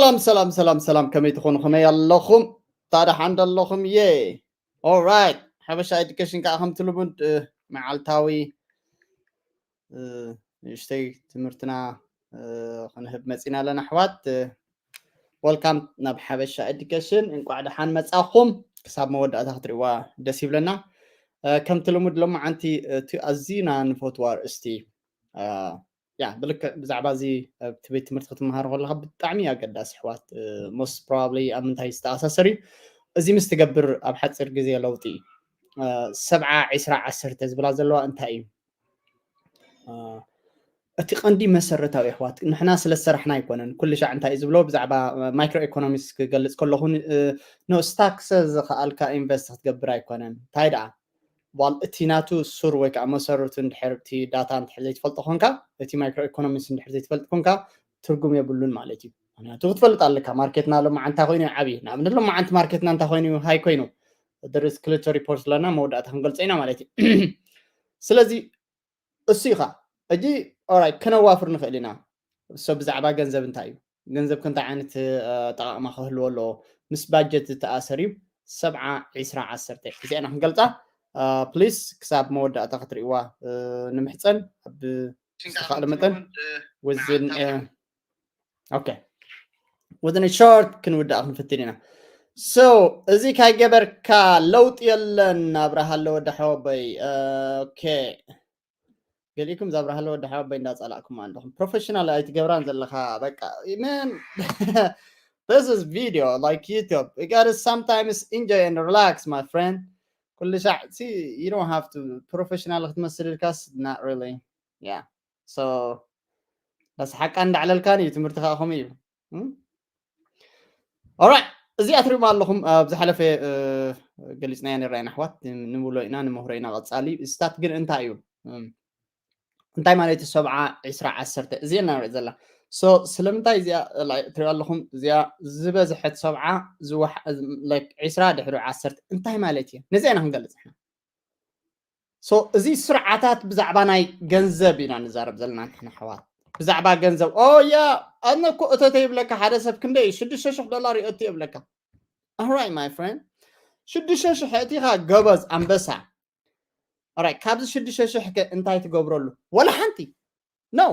ሰላም ሰላም ሰላም ሰላም፣ ከመይ ትኾኑ? ከመይ ኣለኹም? ታዲያ ሓንደ ኣለኹም? የ ኦራይት፣ ሓበሻ ኤዱኬሽን ከዓ ከምቲ ልሙድ መዓልታዊ ንእሽተይ ትምህርትና ክንህብ መፂና ኣለና ኣሕዋት። ወልካም ናብ ሓበሻ ኤዱኬሽን፣ እንቋዕ ደሓን መፃኹም። ክሳብ መወዳእታ ክትሪእዋ ደስ ይብለና። ከምቲ ልሙድ ሎማዓንቲ እቲ ኣዝና ንፈትዋ ኣርእስቲ፣ ያ ብልክዕ ብዛዕባ እዚ ኣብቲ ቤት ትምህርቲ ክትመሃር ከለካ ብጣዕሚ ኣገዳሲ ኣሕዋት፣ most probably ኣብ ምንታይ ዝተኣሳሰር እዩ? እዚ ምስ ትገብር ኣብ ሓፂር ግዜ ለውጢ እዩ። ሰብዓ ዒስራ ዓሰርተ ዝብላ ዘለዋ እንታይ እዩ? እቲ ቀንዲ መሰረታዊ ኣሕዋት፣ ንሕና ስለ ዝሰራሕና ኣይኮነን። ኩሉ ሻዕ እንታይ እዩ ዝብሎ ብዛዕባ ማይክሮ ኢኮኖሚክስ ክገልፅ ከለኹ፣ no stocks ዝኸኣልካ ኢንቨስት ክትገብር ኣይኮነን። እንታይ ደኣ ዋል እቲ ናቱ ሱር ወይ ከዓ መሰረቱ እንድሕር እቲ ዳታ እንድሕር ዘይትፈልጦ ኮንካ፣ እቲ ማይክሮ ኢኮኖሚክስ እንድሕር ዘይትፈልጥ ኮንካ ትርጉም የብሉን ማለት እዩ። ምክንያቱ ክትፈልጥ ኣለካ ማርኬትና ሎማዓንቲ እንታይ ኮይኑ እዩ ዓብዩ። ንኣብነት ሎማዓንቲ ማርኬትና እንታይ ኮይኑ ሃይ ኮይኑ፣ ድርስ ክልተ ሪፖርት ኣለና፣ መወዳእታ ክንገልፆ ኢና ማለት እዩ። ስለዚ እሱ ኢኻ እጂ ኦራይት ከነዋፍር ንኽእል ኢና። እሶ ብዛዕባ ገንዘብ እንታይ እዩ? ገንዘብ ክንታይ ዓይነት ኣጠቃቅማ ክህልዎ ኣለዎ? ምስ ባጀት ዝተኣሰር እዩ። ሰብዓ ዒስራ ዓሰርተ እዚኣ ኢና ክንገልፃ። ፕሊስ ክሳብ መወዳእታ ክትርእይዋ ንምሕፀን። ኣብ ዝተኻእለ መጠን ወዝን ኦኬ ወዝን ሾርት ክንውዳእ ክንፍትን ኢና። ሶ እዚ ካይገበርካ ለውጢ የለን። ኣብርሃ ኣለወ ደሓወበይ። ኦኬ ገሊኩም ዛብራ ሃለወ ደሓ ኣቦይ እንዳጸላእኩም ኣለኹም። ፕሮፌሽናል ኣይትገብራን ዘለኻ በቃ። Man, this is video like YouTube. You gotta sometimes enjoy and relax, my friend. ኩሉ ሻዕ ሲ you don't have to ፕሮፌሽናል ክትመስል ኢልካስ not really. Yeah. So በስ ሓቃ እንዳዕለልካን እዩ ትምህርቲ ከዓ ከምኡ እዩ። ኦራይት፣ እዚኣ ትሪእማ ኣለኹም ኣብ ዝሓለፈ ገሊፅናያ ነራ ኢና ኣሕዋት። ንብሎ ኢና ንመክሮ ኢና ቀፃሊ። ስታት ግን እንታይ እዩ? እንታይ ማለት እዩ ሰብዓ ዒስራ ዓሰርተ እዚኣ እናንሪኦ ዘለና? ስለምንታይ እዚኣ ትሪኦ ኣለኹም? እዚኣ ዝበዝሐት ሰብዓ ዒስራ ድሕሪ ዓሰርተ እንታይ ማለት እዩ? ነዚኣ ኢና ክንገልፅ ኢና። እዚ ስርዓታት ብዛዕባ ናይ ገንዘብ ኢና ንዛረብ ዘለና ንሕና ኣሕዋት። ብዛዕባ ገንዘብ ኦያ ኣነ እኮ እተተ ይብለካ ሓደ ሰብ ክንደይ ሽዱሽተ ሽሕ ዶላር ይእቱ የብለካ። ኣራይ ማይ ፍሬንድ ሽዱሽተ ሽሕ እቲኻ ገበዝ ኣንበሳ። ኣራይ ካብዚ ሽዱሽተ ሽሕ ከ እንታይ ትገብረሉ? ወላ ሓንቲ ነው።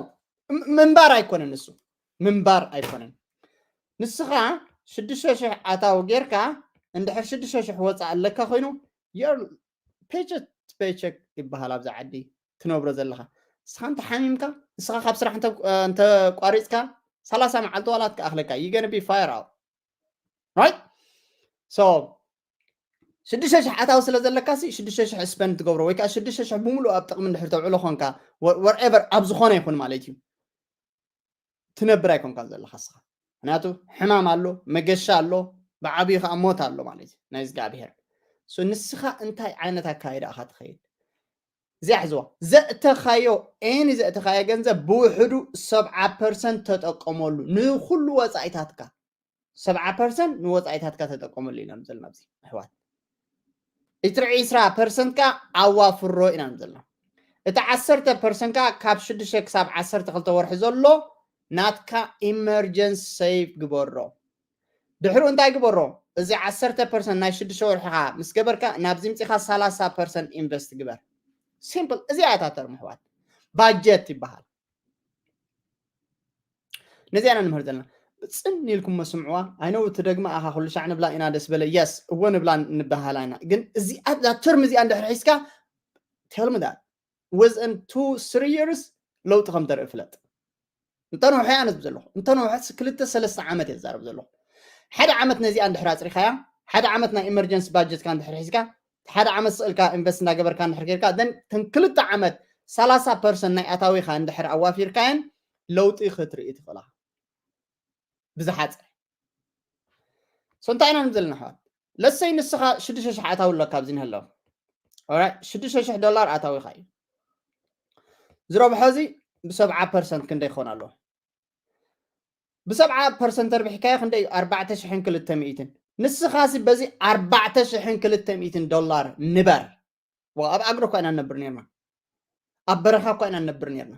ምንባር ኣይኮነን እሱ ምንባር ኣይኮነን። ንስኻ ሽዱሽተ ሽሕ ኣታዊ ጌርካ እንድሕር ሽዱሽተ ሽሕ ወፃእ ኣለካ ኮይኑ ፔቸክ ፔቸክ ይበሃል ኣብዚ ዓዲ ትነብሮ ዘለኻ። ንስኻ እንተ ሓሚምካ ንስኻ ካብ ስራሕ እንተቋሪፅካ ሰላሳ መዓልቲ ዋላ ትከኣኽለካ you gonna be fire out right so ሽዱሽተ ሽሕ ኣታዊ ስለ ዘለካ ሲ ሽዱሽተ ሽሕ ስፐንድ ትገብሮ ወይ ከዓ ሽዱሽተ ሽሕ ብምሉእ ኣብ ጥቕሚ እንድሕር ተውዕሎ ኮንካ ወርኤቨር ኣብ ዝኾነ ይኹን ማለት እዩ ትነብር ኣይኮንካን ዘለካ ንስኻ። ምክንያቱ ሕማም ኣሎ፣ መገሻ ኣሎ፣ ብዓብዩ ከዓ ሞት ኣሎ ማለት እዩ ናይ እግዚኣብሄር። ንስኻ እንታይ ዓይነት ኣካይዳ ኢኻ ትኸይድ? እዚኣ ሕዝዋ። ዘእተኻዮ ኤኒ ዘእተኻዮ ገንዘብ ብውሕዱ ሰብዓ ፐርሰንት ተጠቀመሉ ንኩሉ ወፃኢታትካ። ሰብዓ ፐርሰንት ንወፃኢታትካ ተጠቀመሉ ኢና ዘለና ኣብዚ ኣሕዋት። እቲ ዒስራ ፐርሰንት ከዓ ኣዋፍሮ ኢና ዘለና። እቲ ዓሰርተ ፐርሰንት ከዓ ካብ ሽዱሽተ ክሳብ ዓሰርተ ክልተ ወርሒ ዘሎ ናትካ ኢመርጀንስ ሴቭ ግበሮ። ድሕሩ እንታይ ግበሮ? እዚ ዓሰርተ ፐርሰንት ናይ ሽዱሽተ ወርሕኻ ምስ ገበርካ ናብዚ ምፂኻ ሰላሳ ፐርሰንት ኢንቨስት ግበር። ሲምፕል። እዚኣ እያ እታ ተርም ኣሕዋት። ባጀት ይበሃል። ነዚኣ ኢና ንምህር ዘለና። ብፅን ኢልኩም መስምዕዋ ኣይነው ትደግማ ኣኻ ኩሉ ሻዕ ንብላ ኢና ደስ በለ የስ እወ ንብላ ንበሃላ ኢና ግን እዚኣ እዛ ተርም እዚኣ እንድሕር ሒዝካ ተልምዳ within two three years ለውጢ ከም ተርኢ ፍለጥ። እንተንውሐ ኣነ ዘለኹ እንተንውሐ ክልተ ሰለስተ ዓመት እየ ዛረብ ዘለኹ። ሓደ ዓመት ነዚኣ እንድሕር ኣፅሪኻያ ሓደ ዓመት ናይ ኢመርጀንሲ ባጀትካ እንድሕር ሒዝካ ሓደ ዓመት ስእልካ ኢንቨስት እንዳገበርካ እንድሕር ጌርካ ን ክልተ ዓመት ሰላሳ ፐርሰንት ናይ ኣታዊኻ እንድሕር ኣዋፊርካየን ለውጢ ክትርኢ ትኽእላ ብዝሓፀረ። ሶ እንታይ ኢና ንብል ዘለና ኣሕዋት? ለሰይ ንስኻ ሽዱሽተ ሽሕ ኣታዊ ኣለካ ኣብዚ ንህለው ሽዱሽተ ሽሕ ዶላር ኣታዊኻ እዩ። ዝረብሖ እዚ ብሰብዓ ፐርሰንት ክንደይ ክኾን ኣለዎ? ብሰብዓ ፐርሰንት ተርቢሕካዮ ክንደይ እዩ? ኣርባዕተ ሽሕን ክልተ ሚእትን። ንስኻሲ በዚ ኣርባዕተ ሽሕን ክልተ ሚእትን ዶላር ንበር። ዋ ኣብ ኣግሮ እኳ ኢና ንነብር ነርና። ኣብ በረኻ እኳ ኢና ንነብር ነርና።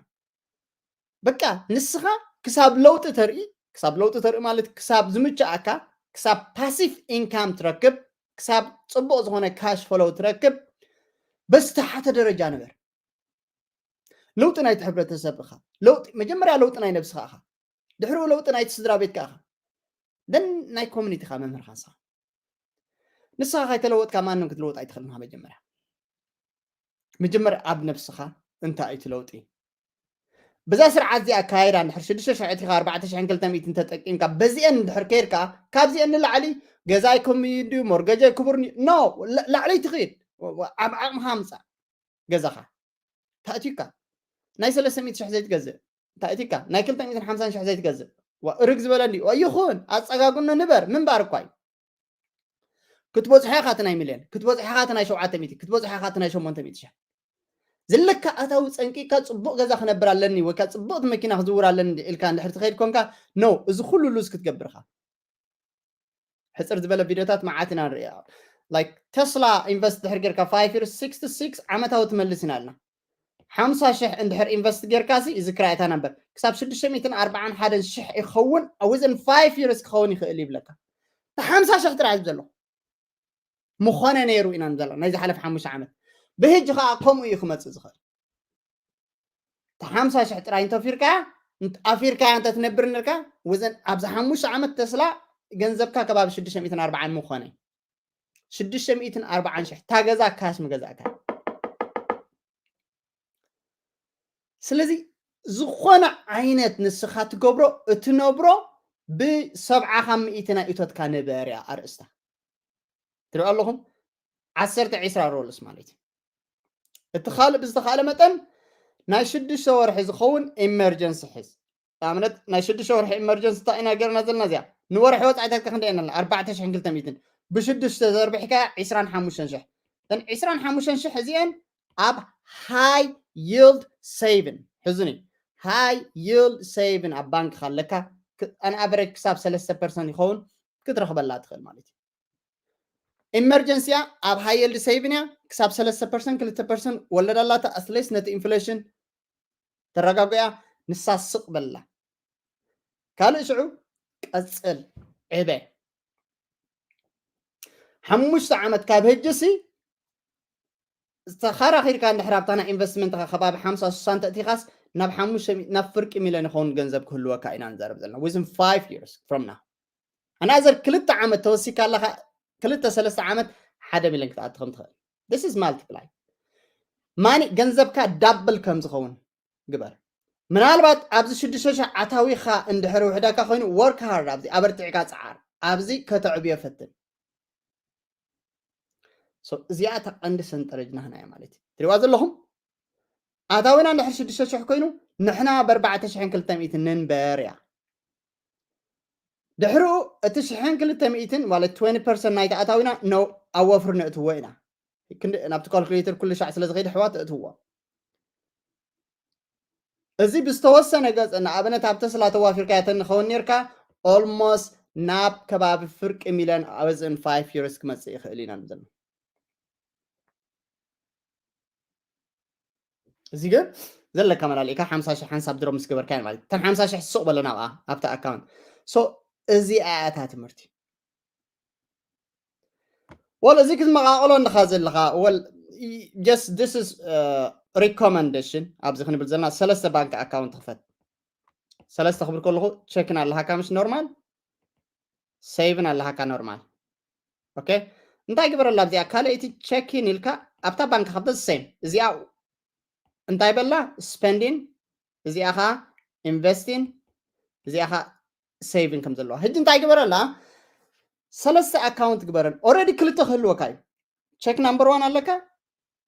በቃ ንስኻ ክሳብ ለውጢ ተርኢ ክሳብ ለውጢ ተርኢ ማለት ክሳብ ዝምችኣካ፣ ክሳብ ፓሲቭ ኢንካም ትረክብ፣ ክሳብ ጽቡቕ ዝኾነ ካሽ ፍሎው ትረክብ፣ በዝተሓተ ደረጃ ንበር። ለውጢ ናይቲ ሕብረተሰብ ኢኻ። ለውጢ፣ መጀመርያ ለውጢ ናይ ነብስኻ ኢኻ። ድሕሪኡ ለውጢ ናይቲ ስድራ ቤትካ ኢኻ። ደን ናይ ኮሚኒቲኻ መምህርኻ ንስኻ። ንስኻ ከይተለወጥካ ማንም ክትለወጥ ኣይትኽእልን ኢኻ። መጀመርያ፣ መጀመርያ ኣብ ነብስኻ እንታይ እዩ እቲ ለውጢ? ብዛ ስርዓት እዚኣ ኣካይዳ እንድሕር ሽዱሽተ ሽሕ ኣእቲኻ ኣርባዕተ ሽሕን ክልተ ሚእትን ተጠቂምካ፣ በዚአን እንድሕር ከይድካ፣ ካብዚአን ንላዕሊ ገዛይ ክቡር እዩ፣ ሞርገጀይ ክቡር እዩ፣ ኖ፣ ላ-፣ ላዕለይ ትኽእል። ወ-፣ ወ-፣ ኣብ ዓቕምኻ ምጻእ ገዛኻ። ታእቲካ ናይ ሰለስተ ሚእቲ ሽሕ ዘይትገዝእ፣ ታእቲካ ናይ ክልተ ሚእትን ሓምሳን ሽሕ ዘይትገዝእ፣ ዋ፣ እርግ ዝበለ እንድዩ። ዋ፣ ይኹን፣ ኣጸጋግኖ ንበር፣ ምንባር እኳ እዩ። ክትበጽሖ ኢኻ እቲ ናይ ሚልዮን፣ ክትበጽሖ ኢኻ እቲ ናይ ሸውዓተ ሚእቲ፣ ክትበጽሖ ኢኻ እቲ ናይ ሸሞንተ ሚእቲ ሽሕ። ዝለካ ኣታዊ ጸንቂካ ጽቡቕ ገዛ ክነብር ኣለኒ ወይ ከኣ ጽቡቕቲ መኪና ክዝውር ኣለኒ ኢልካ እንድሕር ትኸይድ ኮንካ፣ ኖ፣ እዚ ኩሉ ሉዝ ክትገብር ኢኻ። ሕጽር ዝበለ ቪድዮታት መዓት ኢና ንርእያ። ላይክ፣ ተስላ ኢንቨስት ድሕር ጌርካ ፋይቭ ይርስ፣ ሲክስቲ ሲክስ ዓመታዊ ትመልስ ኢና ኣልና። ሓምሳ ሽሕ እንድሕር ኢንቨስት ጌርካ ሲ፣ እዚ ክራይ እታ ነበር ክሳብ ሽዱሽተ ሚእትን ኣርባዓን ሓደን ሽሕ ይኸውን፣ ኣብ within ፋይቭ ይርስ ክኸውን ይኽእል ይብለካ። እቲ ሓምሳ ሽሕ ጥራሕ እዩ ዘሎ። ምኾነ ነይሩ ኢና ንዘላ ናይ ዝሓለፈ ሓሙሽተ ዓመት። ብህጂ ኸኣ ከምኡ እዩ ክመጽእ ዝኽእል። እቲ ሓምሳ ሽሕ ጥራይ እንተፊርካ፣ እንት-፣ ኣፊርካያ እንተትነብር ነርካ፣ within ኣብዚ ሓሙሽተ ዓመት ተስላ ገንዘብካ ከባቢ ሽዱሽተ ሚእትን ኣርባዓን ምኾነ። ሽዱሽተ ሚእትን ኣርባዓን ሽሕ፣ እታ ገዛ ካሽ ምገዛእካ። ስለዚ ዝኾነ ዓይነት ንስኻ ትገብሮ፣ እትነብሮ ብሰብዓ ካብ ሚእቲ ናይ እቶትካ ንበር እያ ኣርእስታ። ትሪኦ ኣለኹም? ዓሰርተ ዒስራ ሮልስ ማለት እዩ። እቲ ካልእ ብዝተኻእለ መጠን ናይ ሽዱሽተ ወርሒ ዝኸውን ኢመርጀንሲ ሕዝ። ንኣብነት ናይ ሽዱሽተ ወርሒ ኢመርጀንሲ እንታይ ኢና ገርና ዘለና እዚኣ? ንወርሒ ወጻኢታትካ ክንደይ ኣለና? ኣርባዕተ ሽሕን ክልተ ሚእትን። ብሽዱሽተ ዘርቢሕካ ዒስራን ሓሙሽተን ሽሕ። እተን ዒስራን ሓሙሽተን ሽሕ እዚአን ኣብ ሃይ ይልድ ሴቪን። ሕዝኒ፣ ሃይ ይልድ ሴቪን ኣብ ባንክኻ ኣለካ። ክ-፣ ኣን ኣቨሬጅ ክሳብ ሰለስተ ፐርሰንት ይኸውን ክትረኽበላ ትኽእል ማለት እዩ። ኢመርጀንሲ እያ፣ ኣብ ሃይ ይልድ ሴቪን እያ፣ ክሳብ ሰለስተ ፐርሰንት፣ ክልተ ፐርሰንት ወለድ ኣላታ፣ ኣትሊስት ነቲ ኢንፍሌሽን ተረጋጉያ፣ ንሳ ስቕ በላ። ካልእ ሽዑ ቀጽል፣ ዕበ። ሓሙሽተ ዓመት ካብ ህጅሲ ዝተኸራኺርካ እንድሕር ኣብታ ናይ ኢንቨስትመንትኻ ከባቢ ሓምሳ ሽሕ ተእቲኻስ ናብ ሓሙሽተ ሚእቲ፣ ናብ ፍርቂ ሚልዮን ይኸውን ገንዘብ ክህልወካ ኢና ንዛረብ ዘለና። Within five years from now። ኣናዘር ክልተ ዓመት ተወሲካ ኣለኻ፣ ክልተ ሰለስተ ዓመት ሓደ ሚልዮን ክትኣቲ ከም ትኽእል። This is multiply። ማኒ ገንዘብካ ዳብል ከም ዝኸውን ግበር። ምናልባት ኣብዚ ሽዱሽተ ሽሕ ኣታዊኻ እንድሕር ውሕዳካ ኮይኑ፣ ወርክ ሃርድ፣ ኣብዚ ኣበርቲዕካ ጸዓር፣ ኣብዚ ከተዕብዮ ፈትን። ሶ፣ እዚኣ እታ ቀንዲ ሰንጠረጅ ናህና እያ ማለት እዩ። ትሪእዋ ዘለኹም? ኣታዊና እንድሕር ሽዱሽተ ሽሕ ኮይኑ፣ ንሕና ብኣርባዕተ ሽሕን ክልተ ሚእትን ንንበር እያ። ድሕሪኡ እቲ ሽሕን ክልተ ሚእትን ማለት ትወንቲ ፐርሰንት ናይቲ ኣታዊና ነው ኣብ ወፍሪ ነእትዎ ኢና። ክንዲ ናብቲ ካልኩሌተር ኩሉ ሻዕ ስለ ዝኸይድ ኣሕዋት እእትዎ። እዚ ብዝተወሰነ ገጽ ንኣብነት ኣብ ተስላ ተዋፊርካ ተንኸውን ኔርካ ኦልሞስት ናብ ከባቢ ፍርቂ ሚልዮን within five years ክመጽእ ይኽእል ኢና ንብል። እዚ ግን ዘለካ መላሊእካ ሓምሳ ሽሕ ሓንሳብ ድሮ ምስ ገበርካ ማለት እዩ። እተን ሓምሳ ሽሕ ሱቕ በለ ናብኣ ኣብታ ኣካውንት። ሶ እዚኣ እያ እታ ትምህርቲ። ወል እዚ ክትመቓቐሎ እንድኻ ዘለኻ፣ ወል just this is recommendation። ኣብዚ ክንብል ዘለና ሰለስተ ባንክ ኣካውንት ክፈት። ሰለስተ ክብል ከለኹ ቸክን ኣለሃካ ምሽ ኖርማል፣ ሴቭን ኣለሃካ ኖርማል። ኦኬ፣ እንታይ ግበረላ ኣብዚኣ ካልኣይቲ ቸክን ኢልካ ኣብታ ባንክ ከፍተ ሴም እዚኣ እንታይ በላ ስፔንዲን፣ እዚኣ ኸዓ ኢንቨስቲን፣ እዚኣ ኸዓ ሴቪን ከም ዘለዋ። ሕጂ እንታይ ግበረላ? ሰለስተ ኣካውንት ግበረን። ኦልሬዲ ክልተ ክህልወካ እዩ። ቸክ ናምበር ዋን ኣለካ፣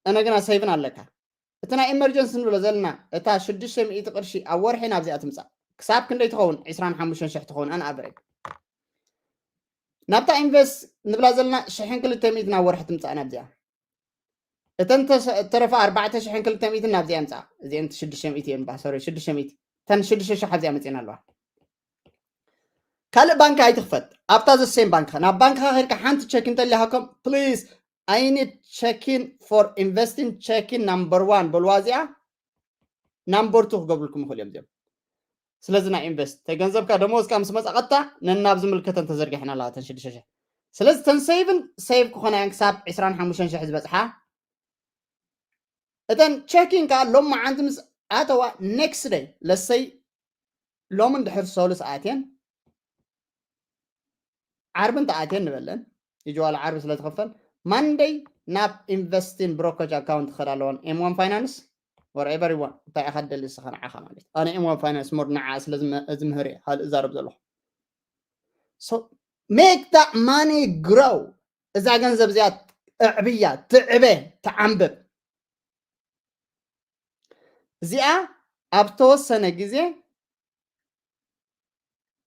እነገና ሴቪን ኣለካ። እቲ ናይ ኢመርጀንሲ ንብሎ ዘለና እታ ሽዱሽተ ሚእቲ ቅርሺ ኣብ ወርሒ ናብዚኣ ትምጻእ። ክሳብ ክንደይ ትኸውን? ዒስራን ሓሙሽተን ሽሕ ትኸውን ኣን ኣቨሬጅ። ናብታ ኢንቨስት ንብላ ዘለና ሽሕን ክልተ ሚእቲ ናብ ወርሒ ትምጻእ ናብዚኣ። እተን ተስ-፣ እተረፋ ኣርባዕተ ሽሕን ክልተ ሚእትን ናብዚኣ ምጻእ። እዚአን ሽዱሽተ ሚእቲ እየን ባ፣ ሶሪ፣ ሽዱሽተ ሚእቲ። እተን ሽዱሽተ ሽሕ ኣብዚኣ መጺአን ኣለዋ። ካልእ ባንክ ኣይትኽፈት። ኣብታ ዘሴም ባንክኻ፣ ናብ ባንክኻ ኸይድካ ሓንቲ ቸክ እንተሊሃኮም፣ ፕሊዝ፣ I need checking for investing checking number one በልዋ እዚኣ። ናምበር ቱ ክገብሩልኩም ይኽእሉ እዮም እዚኦም። ስለዚ ናይ ኢንቨስት ተገንዘብካ ደሞዝካ ምስ መፃ ቀጥታ ነናብ ዝምልከተን ተዘርጊሐን ኣለዋ ተን ሽዱሽተ ሽሕ። ስለዚ ተን ሴቭን ሴቭ ክኾና እየን ክሳብ ዕስራን ሓሙሽተን ሽሕ ዝበፅሓ። እተን ቸኪን ከዓ ሎም መዓንቲ ምስ ኣተዋ ኔክስት ደይ ለሰይ ሎም እንድሕር ሰሉስ ኣትየን ዓርቢ እንተኣትየን ንበለን ይጅዋል ዓርቢ ስለ ዝኸፈል ማንደይ ናብ ኢንቨስቲን ብሮኮጅ ኣካውንት ክኸዳ ኣለዋን ኤም ዋን ፋይናንስ ወርኤቨር ይዋን እንታይ ኢኻ ደሊ ስኻ ንዓኻ ማለት ኣነ ኤም ዋን ፋይናንስ ሞር ንዓ ስለ ዝምህር እየ ካልእ እዛረብ ዘለኹ። So make that money grow። እዛ ገንዘብ እዚኣ እዕብያ ትዕበ ትዓንብብ። እዚኣ ኣብ ተወሰነ ግዜ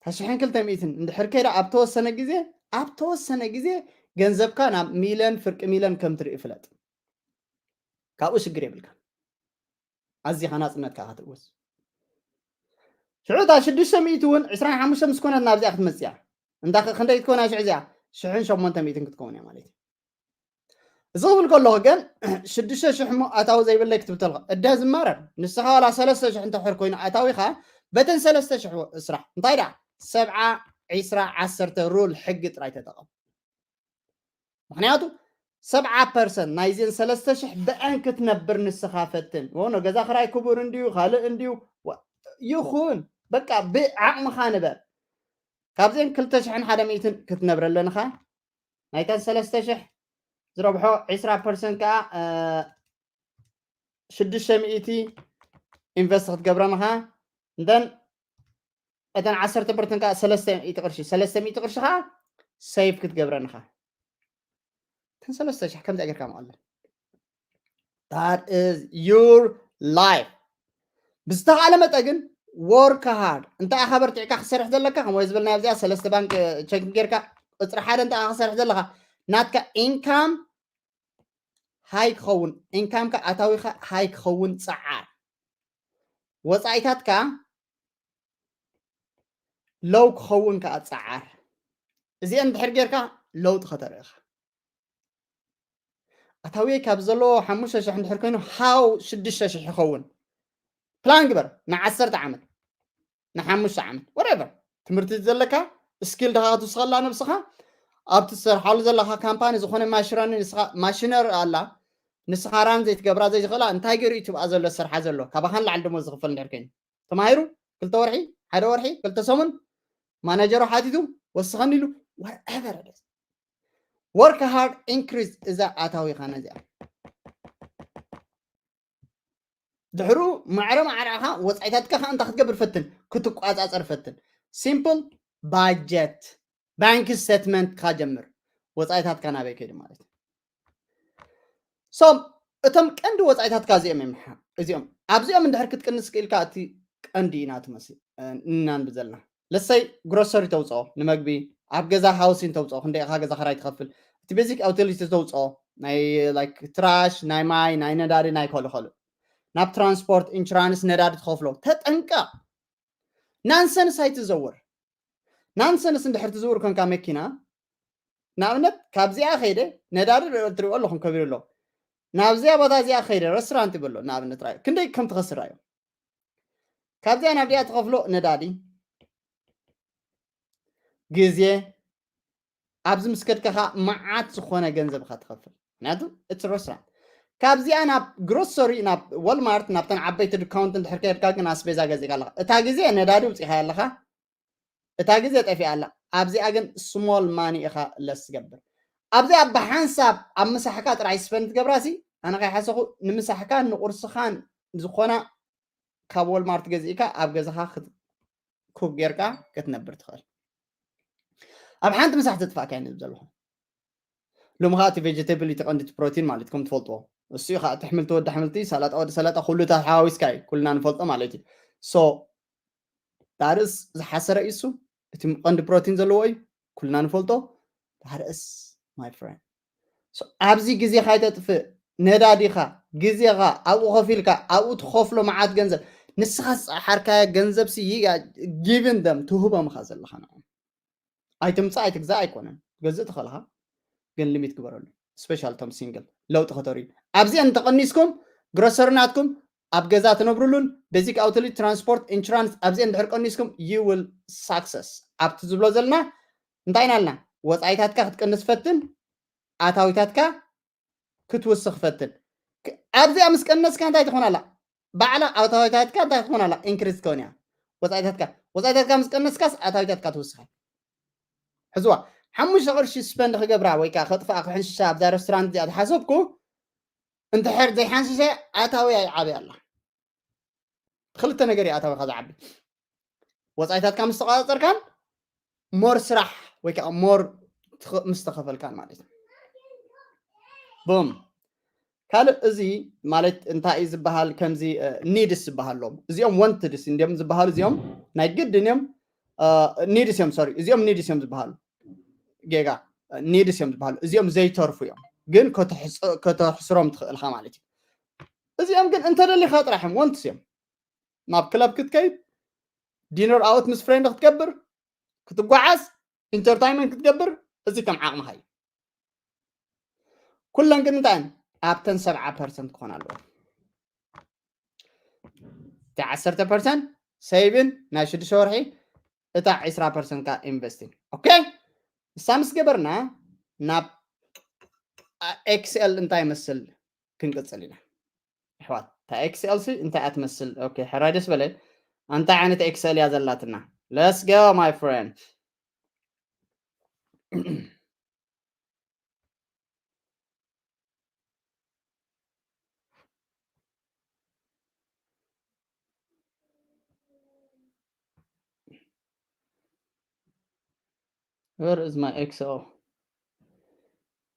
ታሽሕን ክልተ ሚእትን እንድሕር ከይዳ ኣብ ተወሰነ ግዜ ኣብ ተወሰነ ግዜ ገንዘብካ ናብ ሚለን ፍርቂ ሚለን ከም ትርኢ ፍለጥ። ካብኡ ሽግር የብልካ። ኣዚኻ ናፅነትካ ክትእውስ ሽዑ እታ ሽዱሽተ ሚእቲ እውን ዕስራን ሓሙሽተ ምስ ኮነት ናብዚኣ ክትመፅእ እያ። እንዳ ክንደይ ክትኮና ሽዑ እዚኣ ሽሕን ሸሞንተ ሚእትን ክትከውን እያ ማለት እዩ። እዚ ክብል ከለኹ ግን ሽዱሽተ ሽሕ እሞ ኣታዊ ዘይብለይ ክትብል ተልካ እደ ዝማረር ንስኻ ዋላ ሰለስተ ሽሕ እንተሕር ኮይኑ ኣታዊኻ በተን ሰለስተ ሽሕ ስራሕ እንታይ ደኣ ሰብዓ ዒስራ ዓሰርተ ሩል ሕጊ ጥራይ ተጠቐም። ምክንያቱ ሰብዓ ፐርሰንት ናይዘን ሰለስተ ሽሕ ብአን ክትነብር ንስኻ ፈትን ሆኖ ገዛ ክራይ ክቡር እንድዩ ካልእ እንድዩ ይኹን በቃ ብዓቕምኻ ንበር። ካብዘን ክልተ ሽሕን ሓደ ሚእትን ክትነብረ ኣለንኻ ናይተን ሰለስተ ሽሕ ዝረብሖ ዒስራ ፐርሰንት ከዓ ሽዱሽተ ሚእቲ ኢንቨስት ክትገብረንኻ እንተን እተን ዓሰርተ ፐርሰንት ከዓ ሰለስተ ሚእቲ ቅርሺ ሰለስተ ሚእቲ ቅርሺ ከዓ ሴቭ ክትገብረንኻ እተን ሰለስተ ሽሕ ከምዚኣ ጌርካ መቐለ that is your life። ብዝተኻለ መጠ ግን ወርክ ሃርድ እንተ ኣኻ በርቲዕካ ክሰርሕ ዘለካ ከም ወይ ዝበልና ኣብዚኣ ሰለስተ ባንክ ቸክ ጌርካ ቁፅሪ ሓደ እንተ ኣኻ ክሰርሕ ዘለካ ናትካ ኢንካም ሃይ ክኸውን ኢንካምካ ኣታዊካ ሃይ ክኸውን ፀዓር ወፃኢታትካ ሎው ክኸውን ከዓ ፀዓር እዚአን ድሕር ጌርካ ለውጢ ከተርእኻ ኣታዊየ ካብ ዘለዎ ሓሙሽተ ሽሕ እንድሕር ኮይኑ ሃው ሽዱሽተ ሽሕ ይኸውን ፕላን ግበር ንዓሰርተ ዓመት ንሓሙሽተ ዓመት ወረቨር ትምህርቲ ዘለካ ስኪል ድኻ ክትውስኸላ ነብስኻ ኣብቲ ትሰርሓሉ ዘለካ ካምፓኒ ዝኾነ ማሽራኒ ንስኻ ማሽነር ኣላ ንስኻ ራን ዘይትገብራ ዘይትኽእላ እንታይ ገይሩ እዩ ትብኣ ዘሎ ዝሰርሓ ዘሎ ካባኻን ላዕሊ ደሞ ዝኽፈል እንድሕር ኮይኑ ተማሂሩ ክልተ ወርሒ ሓደ ወርሒ ክልተ ሰሙን ማናጀሩ ሓቲቱ ወስኸኒ ኢሉ ወረቨር ወርክ ሃርድ ኢንክሪዝ እዛ ኣታዊኻ ነዚኣ ድሕሩ ማዕረ ማዕረኻ ወፃኢታትካ ከዓ እንታይ ክትገብር ፈትን ክትቋፃፀር ፈትን ሲምፕል ባጀት ባንክ ስቴትመንት ካ ጀምር ወፃኢታትካ ናበይ ከይዱ ማለት እዩ so እቶም ቀንዲ ወፃኢታትካ እዚኦም እዮም እዚኦም ኣብዚኦም እንድሕር ክትቅንስ ክኢልካ እቲ ቀንዲ ኢና ትመስል እናንብ ዘለና ለሰይ ግሮሰሪ ተውፅኦ ንመግቢ ኣብ ገዛ ሃውሲን ተውፅኦ ክንደይ ኢኻ ገዛ ክራይ ትኸፍል እቲ ቤዚክ ኣውቶሊቲ ተውፅኦ ናይ ላይክ ትራሽ ናይ ማይ ናይ ነዳዲ ናይ ከሉ ከሉ ናብ ትራንስፖርት ኢንሹራንስ ነዳዲ ትኸፍሎ ተጠንቀቕ ናንሰንስ ኣይትዘውር ናንሰንስ እንድሕር ትዝውር ኮንካ መኪና ንኣብነት ካብዚኣ ከይደ ነዳዲ ትሪኦ ኣለኹም ከቢሩ ኣሎ ናብዚኣ ቦታ እዚኣ ከይደ ረስቶራንት ይበሎ ንኣብነት ራዮ ክንደይ ከም ትኸስር ራዮ ካብዚኣ ናብ ዲኣ ትኸፍሎ ነዳዲ ግዜ ኣብዚ ምስ ከድካ ከዓ መዓት ዝኾነ ገንዘብ ኢኻ ትኸፍል ምክንያቱ እቲ ረስቶራንት ካብዚኣ ናብ ግሮሰሪ ናብ ወልማርት ናብተን ዓበይቲ ድካውንት እንድሕር ከድካ ግን ኣስቤዛ ገዚእካ ኣለካ እታ ግዜ ነዳዲ ውፂኻ ኣለካ እታ ግዜ ጠፊኣ ኣላ ኣብዚኣ ግን ስሞል ማኒ ኢኻ ለስ ትገብር ኣብዚኣ ብሓንሳብ ኣብ ምሳሕካ ጥራይ ስፐንድ ትገብራሲ ኣነ ከይሓሰኹ ንምሳሕካን ንቁርስኻን ዝኾና ካብ ወልማርት ገዚእካ ኣብ ገዛኻ ኩክ ጌርካ ክትነብር ትኽእል ኣብ ሓንቲ ምሳሕ ተጥፋእካ ይንብ ዘለኹ ሎሚ ከዓ እቲ ቬጀቴብል እቲ ቀንዲ እቲ ፕሮቲን ማለት ከም ትፈልጥዎ እሱ ከዓ እቲ ኣሕምልቲ ወዲ ኣሕምልቲ ሰላጣ ወዲ ሰላጣ ኩሉ ተሓዋዊስካ እዩ ኩልና ንፈልጦ ማለት እዩ so ዳርስ ዝሓሰረ እዩ እሱ እቲ ቀንዲ ፕሮቲን ዘለዎ እዩ ኩልና ንፈልጦ ዳርስ my friend ኣብዚ ግዜኻ ኣይተጥፍእ ነዳዲኻ ግዜኻ ኣብኡ ከፊልካ ኣብኡ ትኸፍሎ መዓት ገንዘብ ንስኻ ዝፀሓርካዮ ገንዘብ ሲ given them ትህቦም ኢኻ ዘለኻ ንዕኦም ኣይትምፃእ ኣይትግዛእ ኣይኮነን ትገዝእ ትኽእልኻ ግን ሊሚት ግበረሉ ስፔሻል ቶም ሲንግል ለውጢ ከተርእዩ ኣብዚአን እንተቐኒስኩም ግሮሰሪ ናትኩም ኣብ ገዛ ትነብሩሉን፣ basic utility፣ transport፣ insurance ኣብዚአን ድሕር ቀኒስኩም you will success። ኣብቲ ዝብሎ ዘለና እንታይ ኢና ኣልና? ወፃኢታትካ ክትቀንስ ፈትን፣ ኣታዊታትካ ክትውስኽ ፈትን። ኣብዚኣ ምስ ቀነስካ እንታይ ትኾን ኣላ? ባዕላ ኣታዊታትካ እንታይ ትኾን ኣላ? ኢንክሪዝ ትከውን እያ። ወፃኢታትካ ወፃኢታትካ ምስ ቀነስካስ ኣታዊታትካ ትውስኻ። ሕዝዋ ሓሙሽተ ቅርሺ ስፐንድ ክገብራ ወይ ከዓ ከጥፍኣ ክሕንሽሻ ኣብዛ ሬስቶራንት እዚኣ ዝሓሰብኩ፣ እንድሕር ዘይሓንሽሸ ኣታዊ ኣይዓብይ ኣላ። ክልተ ነገር እዩ ኣታዊኻ ዝዓቢ። ወፃኢታትካ ምስ ተቆፃፀርካን ሞር ስራሕ ወይ ከዓ ሞር ምስ ተኸፈልካን ማለት እዩ። ቡም። ካልእ እዚ ማለት እንታይ እዩ ዝበሃል? ከምዚ ኒድስ ዝበሃሎም እዚኦም ወንትድስ እንዲም ዝበሃሉ እዚኦም ናይ ግድን እዮም። ኒድስ እዮም፣ ሶሪ፣ እዚኦም ኒድስ እዮም ዝበሃሉ። ጌጋ፣ ኒድስ እዮም ዝበሃሉ። እዚኦም ዘይተርፉ እዮም፣ ግን ከተሕስሮም ትኽእልካ ማለት እዩ። እዚኦም ግን እንተደሊኻ ጥራሕ እዮም፣ ወንትስ እዮም። ናብ ክለብ ክትከይድ፣ ዲነር ኣውት ምስ ፍሬንድ ክትገብር፣ ክትጓዓዝ፣ ኢንተርታይንመንት ክትገብር፣ እዚ ከም ዓቕምኻ እዩ። ኩለን ግን እንታይ እየን? ኣብተን ሰብዓ ፐርሰንት ክኾን ኣለዎ። እቲ ዓሰርተ ፐርሰንት ሴይቪን ናይ ሽዱሽተ ወርሒ፣ እታ ዕስራ ፐርሰንት ካ ኢንቨስቲንግ። ኦኬ፣ እሳ ምስ ገበርና ናብ ኤክስኤል እንታይ መስል ክንቅፅል ኢና። ኣሕዋት፣ እታ ኤክስኤል ሲ እንታይ እያ ትመስል? ኦኬ፣ ሕራይ ደስ በለ። እንታይ ዓይነት ኤክስኤል እያ ዘላትና? Let's go my friend። Where is my Excel?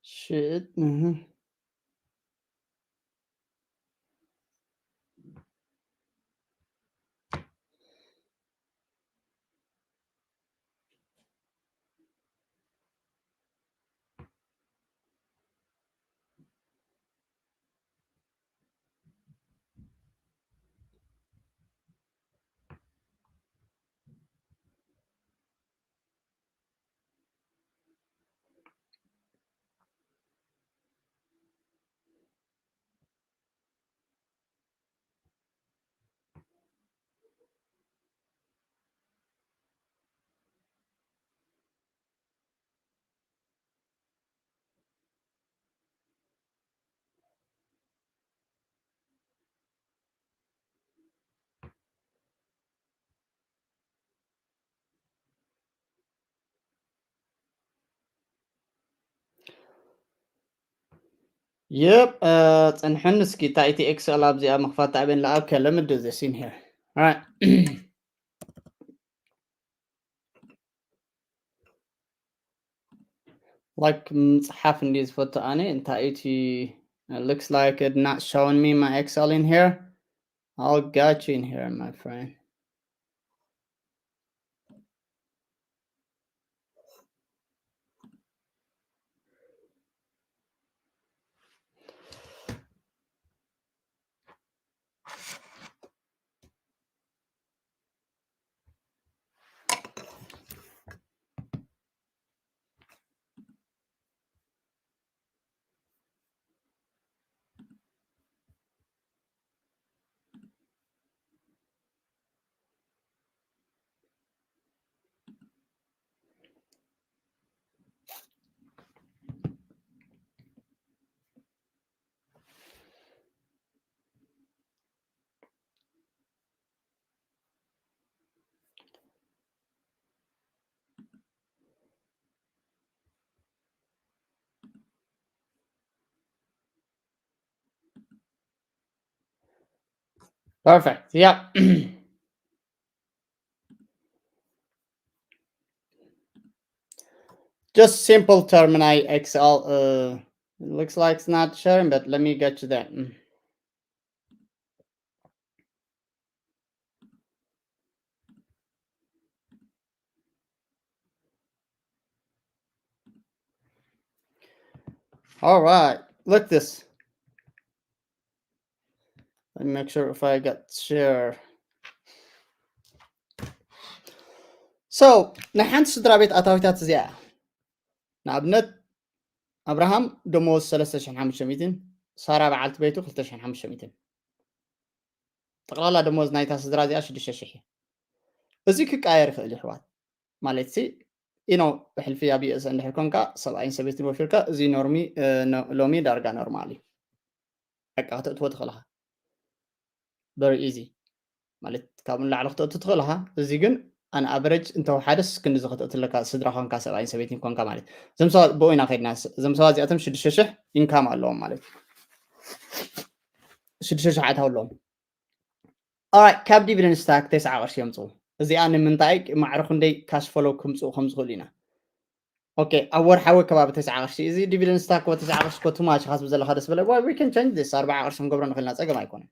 Shit. Mhm. Yep, uh, ጽንሕን እስኪ እታ እቲ ኤክስኤል ኣብዚኣ ምኽፋት ኣበን ለኣብ ከለምድ እዚ ሲን here. All right. Like ምጽሓፍ እንዲ ዝፈቱ ኣነ እንታይ እቲ looks like it not showing me my Excel in here. I'll got you in here, my friend. Perfect. Yeah. Just simple terminal Excel. Uh, it looks like it's not sharing, but let me get you there. Mm. All right, look this. Let me make sure if I got share. So ናይ ሓንቲ ስድራ ቤት ኣታዊታት እዚኣ እያ። ንኣብነት ኣብርሃም ደሞዝ ሰለስተ ሽሕን ሓሙሽተ ሚእትን፣ ሳራ በዓልቲ ቤቱ ክልተ ሽሕን ሓሙሽተ ሚእትን። ጠቕላላ ደሞዝ ናይታ ስድራ እዚኣ ሽዱሽተ ሽሕ እዩ። እዚ ክቀየር ይኽእል ይሕዋት። ማለት ሲ ኢኖ ብሕልፊ ኣብ ዩኤስ እንድሕር ኮንካ ሰብኣይን ሰበይትን ወፊርካ እዚ ኖርሚ ሎሚ ዳርጋ ኖርማል እዩ። በቃ ክተእትዎ ትኽእልኻ በሪ ኢዚ ማለት ካብኡ ንላዕሊ ክተእቱ ትኽእልኻ። እዚ ግን ኣን ኣቨሬጅ እንተወሓደስ ክንዲዚ ክተእቱ ኣለካ ስድራ ኮንካ ሰብኣይን ሰበይትን ኮንካ ማለት እዞም ሰባት ብኡ ኢና ከድና። እዞም ሰባት እዚኣቶም ሽዱሽተ ሽሕ ኢንካም ኣለዎም ማለት ሽዱሽተ ሽሕ ኣታው ኣለዎም። ኦራይት ካብ ዲቪደንድ ስታክ ተስዓ ቅርሺ የምፅኡ። እዚኣ ንምንታይ ማዕረ ክንደይ ካሽ ፈሎው ክምፅኡ ከም ዝኽእሉ ኢና። ኦኬ ኣብ ወርሓዊ ከባቢ ተስዓ ቅርሺ እዚ ዲቪደንድ ስታክ ወ ተስዓ ቅርሺ ኮ ቱማች ካስብ ዘለካ ደስ በለ ወይ ዊከን ቸንጅ ስ ኣርባዓ ቅርሺ ክንገብሮ ንኽእልና ፀገም ኣይኮነን።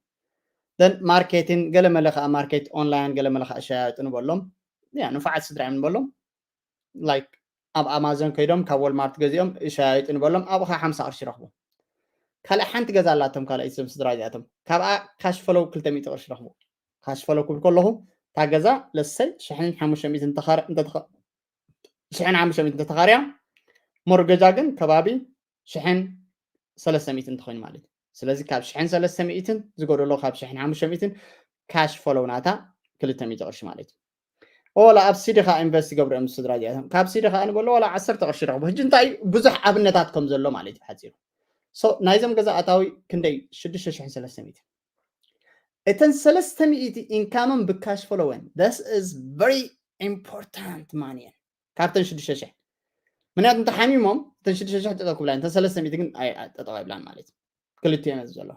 ደን ማርኬቲን ገለመለ ከዓ ማርኬት ኦንላይን ገለመለ ከዓ ሸያየጡ ንበሎም ያ ንፋዓት ስድራ እዮም ንበሎም ላይክ ኣብ ኣማዞን ከይዶም ካብ ወልማርት ገዚኦም ሸያየጡ ንበሎም ኣብኡ ከዓ ሓምሳ ቅርሺ ይረኽቡ። ካልእ ሓንቲ ገዛ ኣላቶም ካልኣይ እዞም ስድራ እዚኣቶም ካብኣ ካሽ ፈሎው ክልተ ሚእቲ ቅርሺ ይረኽቡ። ካሽ ፈሎው ክብል ከለኹ እታ ገዛ ለሰይ ሽሕን ሓሙሽተ ሚእትን ተኻረ እንተተኸ ሽሕን ሓሙሽተ ሚእትን እንተተኻርያ ሞርገጃ ግን ከባቢ ሽሕን ሰለስተ ሚእትን እንተኾይኑ ማለት እዩ። ስለዚ ካብ ሽሕን ሰለስተ ሚእትን ዝጎደሎ ካብ ሽሕን ሓሙሽተ ሚእትን ካሽ ፈሎው ናታ ክልተ ሚእቲ ቅርሺ ማለት እዩ። ወላ ኣብ ሲዲ ኻ ኢንቨስት ይገብሩ እዮም ስድራ እዚኣቶም ካብ ሲዲ ኻ ንበሎ ወላ ዓሰርተ ቅርሺ ረኽቡ። ሕጂ እንታይ ብዙሕ ኣብነታት ከም ዘሎ ማለት እዩ ሓፂሩ። ሶ ናይዞም ገዛ ኣታዊ ክንደይ ሽዱሽተ ሽሕን ሰለስተ ሚእትን እተን ሰለስተ ሚእቲ ኢንካሞም ብካሽ ፈሎወን this is very important money እየን ካብተን ሽዱሽተ ሽሕ ምክንያቱ እንተ ሓሚሞም እተን ሽዱሽተ ሽሕ ጠጠው ክብላ እተን ሰለስተ ሚእቲ ግን ጠጠው ኣይብላን ማለት እዩ። ክልቲኦም እዚ ዘሎ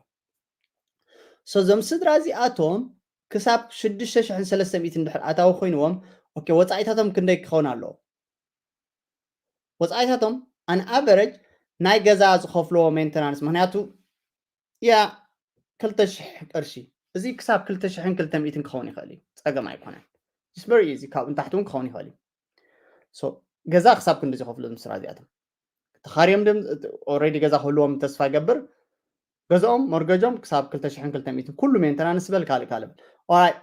ሶ እዞም ስድራ እዚኣቶም ክሳብ ሽዱሽተ ሽሕን ሰለስተ ሚእትን ድሕር ኣታዊ ኮይንዎም ኦኬ ወፃኢታቶም ክንደይ ክኸውን ኣለዎ? ወፃኢታቶም ኣን ኣቨረጅ ናይ ገዛ ዝኸፍልዎ ሜንተናንስ ምክንያቱ ያ ክልተ ሽሕ ቅርሺ እዚ ክሳብ ክልተ ሽሕን ክልተ ሚእትን ክኸውን ይኽእል እዩ። ፀገም ኣይኮነን። ስ ቨሪ ኢዚ ካብኡ ንታሕቲ እውን ክኸውን ይኽእል እዩ። ገዛ ክሳብ ክንዲ ዝኸፍሉ ምስራ እዚኣቶም ተኻርዮም ድም ኦልሬዲ ገዛ ክህልዎም ተስፋ ይገብር። ገዛኦም ሞርገጆም ክሳብ ክልተ ሽሕን ክልተ ሚእትን ኩሉ ሜንተናንስ በል ካልእ ካልእ በል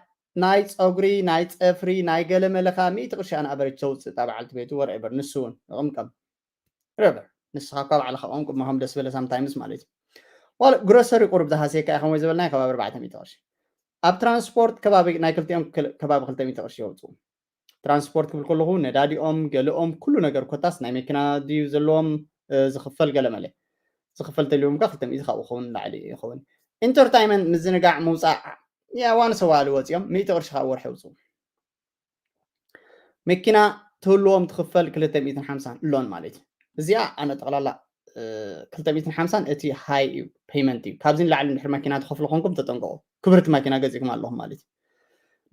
ናይ ፀጉሪ ናይ ፀፍሪ ናይ ገለ መለኻ ሚእቲ ቅርሺ ኣን ኣቨሬጅ ተውፅእ እታ በዓልቲ ቤቱ ወርኤቨር ንሱ እውን ይቕምቀም ረቨር ንስኻ እኳ ባዕልኻ ቋንቁ መኸም ደስ በለ ሳምታይምስ ማለት እዩ ዋለ ግሮሰሪ ቁሩብ ዝሃስየካ ኢኻ ወይ ዝበልናዮ ከባቢ ኣርባዕተ ሚእቲ ቅርሺ ኣብ ትራንስፖርት ከባቢ ናይ ክልቲኦም ከባቢ ክልተ ሚእቲ ቅርሺ የውፅኡ ትራንስፖርት ክብል ከለኹ ነዳዲኦም ገለኦም ኩሉ ነገር ኮታስ ናይ መኪና ድዩ ዘለዎም ዝኽፈል ገለ መለ ዝኽፈል ተልዎም ካ ክልተ ሚእቲ ካብኡ ክኸውን ላዕሊ ይኸውን ኢንተርታይመንት ምዝንጋዕ ምውፃእ ያ ዋንሰ ዋሉ ወፂኦም ሚእቲ ቅርሺ ካብ ወርሒ የውፅኡ መኪና ትህልዎም ትኽፈል ክልተ ሚእትን ሓምሳን ሎን ማለት እዩ እዚኣ ኣነ ጠቕላላ ክልተ ሚእትን ሓምሳን እቲ ሃይ እዩ ፔይመንት እዩ ካብዚ ንላዕሊ እንድሕር መኪና ትኸፍሉ ኮንኩም ተጠንቀቑ ክብርቲ መኪና ገዚእኩም ኣለኹም ማለት እዩ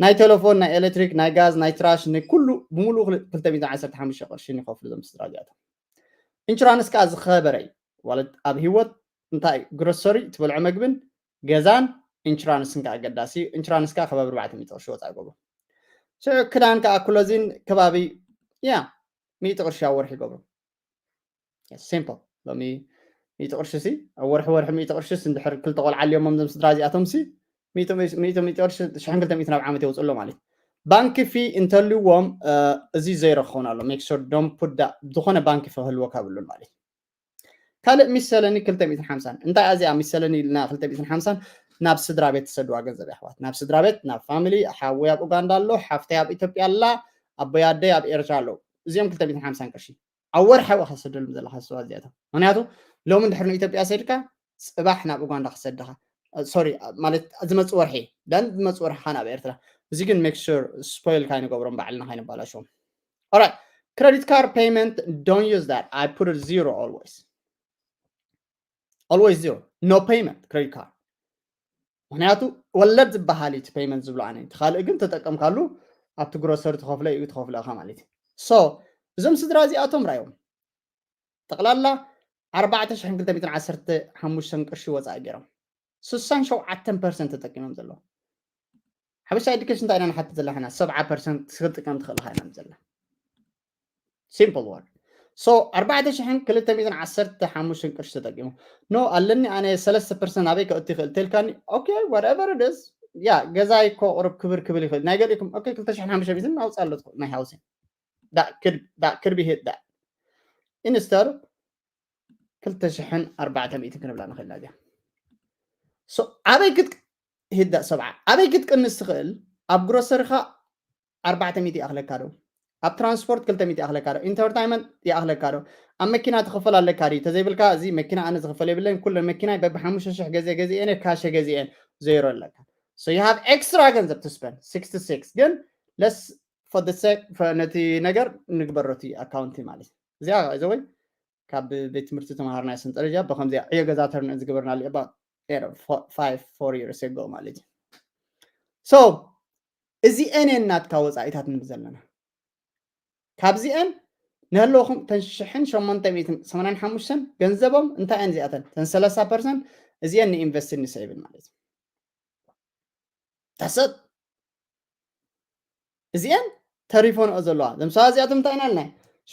ናይ ቴሌፎን ናይ ኤሌክትሪክ ናይ ጋዝ ናይ ትራሽ ንኩሉ ብምሉእ ክልተ ሚእትን ዓሰርተ ሓሙሽተ ቅርሽን ይኸፍሉ ዞም ስድራ እዚኣቶም ኢንሹራንስ ከዓ ዝኸበረ እዩ ማለት ኣብ ህይወት እንታይ ግሮሰሪ ትበልዖ መግብን ገዛን ኢንሹራንስን ከዓ ኣገዳሲ እዩ ኢንሹራንስ ከዓ ከባቢ ኣርባዕተ ሚእቲ ቅርሺ ወፃኢ ገብሮ ሽዑ ክዳን ከዓ ክሎዚን ከባቢ ያ ሚእቲ ቅርሺ ኣብ ወርሒ ይገብሩ ሲምፕል ሎሚ ሚእቲ ቅርሺ ሲ ኣብ ወርሒ ወርሒ ሚእቲ ቅርሺ ሲ እንድሕር ክልተ ቆልዓ ኣልዮሞም ዞም ስድራ እዚኣቶም ሲ ሚእቲ ቅርሺ ሽሕን ክልተ ሚእቲ ናብ ዓመት የውፅሎ ማለት ባንክ ፊ እንተልዎም እዚ ዘይረ ክኸውን ኣሎ ሜክ ሹር ዶም ፑዳ ዝኾነ ባንክ ፊ ክህልወካ ብሉን ማለት ካልእ ሚሰለኒ ክልተ ሚእትን ሓምሳን እንታይ እዚኣ ሚሰለኒ ኢልና ክልተ ሚእትን ሓምሳን ናብ ስድራ ቤት ትሰድዋ ገንዘብ ኣሕዋት ናብ ስድራ ቤት ናብ ፋሚሊ ሓወይ ኣብ ኡጋንዳ ኣሎ ሓፍተይ ኣብ ኢትዮጵያ ኣላ ኣቦይ ኣደይ ኣብ ኤርትራ ኣለዉ እዚኦም ክልተ ሚእትን ሓምሳን ቅርሺ ኣብ ወርሒ ኣብኡ ከሰደሎም ዘለካ ስዋ እዚኣቶም ምክንያቱ ሎሚ እንድሕር ንኢትዮጵያ ሰድካ ፅባሕ ናብ ኡጋንዳ ክሰድካ ሶሪ ማለት ዝመፅእ ወርሒ ደን ዝመፅእ ወርሒ ካብ ናብ ኤርትራ እዚ ግን ሜክ ሹር ስፖይል ካይንገብሮም ባዕልና ካይንባላሸዎም Alright, credit card payment, don't use that. I put it zero always. Always zero. No payment, credit card. ምክንያቱ ወለድ ዝበሃል እዩ ፔይመንት ዝብሎ ኣነ እቲ ካልእ ግን ተጠቀምካሉ ኣብቲ ግሮሰሪ ትኸፍለ እዩ ትኸፍለ ኢኻ ማለት እዩ ሶ እዞም ስድራ እዚኣቶም ራዮም ጠቕላላ ኣርባዕተ ሽሕን ክልተ ሚእትን ዓሰርተ ሓሙሽተን ቅርሺ ወፃኢ ገይሮም ስሳን ሸውዓተን ፐርሰንት ተጠቂሞም ዘለዉ ሓበሻ ኤዱኬሽን እንታይ ኢና ንሓትት ዘለና ሰብዓ ፐርሰንት ክትጥቀም ትኽእል ኢኻ ኢና ዘላ ሲምፕል ወርድ ሶ ኣርባዕተ ሽሕን ክልተ ሚእትን ዓሰርተ ሓሙሽተን ቅርሺ ተጠቂሙ ኖ ኣለኒ ኣነ ሰለስተ ፐርሰንት ኣበይ ከእቱ ይኽእል ተልካኒ ኦኬ whatever it is ያ ገዛይ እኮ ቁሩብ ክብር ክብል ይኽእል ናይ ገሊእኩም ኦኬ ክልተ ሽሕን ሓሙሽተ ሚእትን ኣውፅእ ኣሎ ናይ ሃውሲን that could be hit that instead ክልተ ሽሕን ኣርባዕተ ሚእትን ክንብላ ንኽእልና እዚኣ ዓበይ ክት ሂዳ ሰብዓ ኣበይ ክትቅንስ ትኽእል? ኣብ ግሮሰሪኻ ኣርባዕተ ሚእቲ ይኣኽለካ ዶ? ኣብ ትራንስፖርት ክልተ ሚእቲ ይኣኽለካ ዶ? ኢንተርታይመንት ይኣኽለካ ዶ? ኣብ መኪና ትኽፈል ኣለካ ድዩ? ተዘይብልካ እዚ መኪና ኣነ ዝኽፈል የብለይን፣ ኩለን መኪናይ በብሓሙሽተ ሽሕ ገዚአ ገዚአ እየ፣ ካሸ ገዚአ እየን፣ ዜሮ ኣለካ። So you have extra ገንዘብ to spend, sixty-six ግን ለስ for the sake ነቲ ነገር ንግበሮ እቲ ኣካውንቲ ማለት እዩ። እዚኣ ዘወይ ካብ ቤት ትምህርቲ ተምሃርና ሰንጠረጃ ብከምዚኣ ዕዮ ገዛ ተርንዕን ዝገበርናሉ about five four years ago ማለት እዩ። So እዚአን እየን ናትካ ወፃኢታት ንብል ዘለና። ካብዚአን ንህለውኹም ተን ሽሕን ሸሞንተ ሚእትን ሰማንያን ሓሙሽተን ገንዘቦም እንታይ እየን እዚኣተን? ተን ሰላሳ ፐርሰንት እዚአን ንኢንቨስትን ንሰይብን ማለት እዩ። ተሰጥ እዚአን ተሪፎንኦ ዘለዋ ዘምሳዋ እዚኣቶም እንታይ ኢና ኢልና?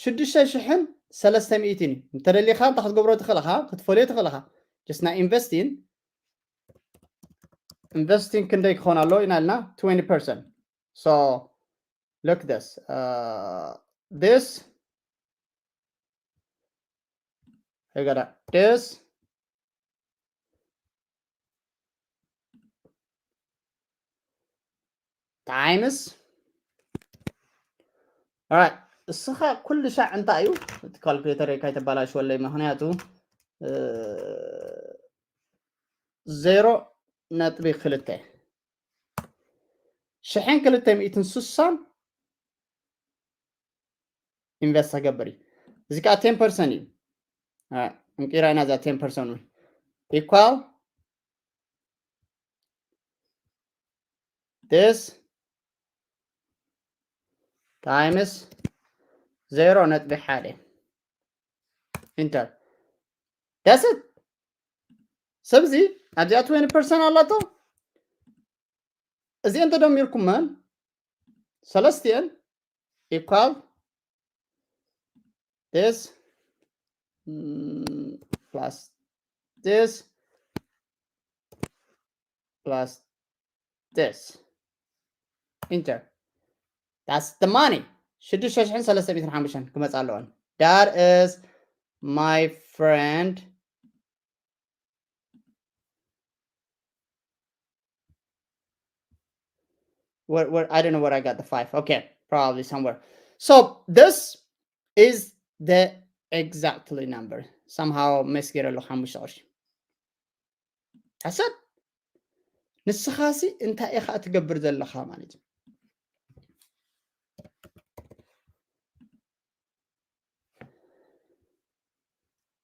ሽዱሽተ ሽሕን ሰለስተ ሚእትን እዩ። እንተደሊኻ እንታይ ክትገብሮ ትኽእል ኢኻ? ክትፈልዮ ትኽእል ኢኻ። Just ናይ ኢንቨስቲን ኢንቨስቲን ክንደይ ክኾን ኣለዎ ኢና ኢልና? Twenty percent. So look this. Uh, this I got this times. Alright. እስኻ ኩሉ ሻዕ እንታይ እዩ እቲ ካልኩሌተር ካይተባላሽወለይ፣ ምክንያቱ ዜሮ ነጥቢ ክልተ ሽሕን ክልተ ሚእትን ስሳን ኢንቨስት ክገብር እዩ። እዚ ከዓ ቴን ፐርሰንት እዩ። እንቂራ ኢና እዛ ቴን ፐርሰንት እውን ኢኳል this times ዜሮ ነጥቢ ሓደ ኢንተር። That's it። ሰብዚ ኣብዚኣ ትዌንቲ ፐርሰንት ኣላቶ። እዚአን ተደሚርኩመን ሰለስቲአን ኢኳል this plus this plus this ኢንተር። That's the money. ሽዱሽተ ሽሕን ሰለስተ ሚእትን ሓሙሽተን ክመፃ ኣለወን። That is my friend. Where, where, I don't know where I got the five. Okay, probably somewhere. So this is the exactly number. Somehow መስገረ ኣሎ ሓሙሽተ ቅርሺ። I said ንስኻሲ እንታይ ኢኻ ትገብር ዘለኻ ማለት እዩ።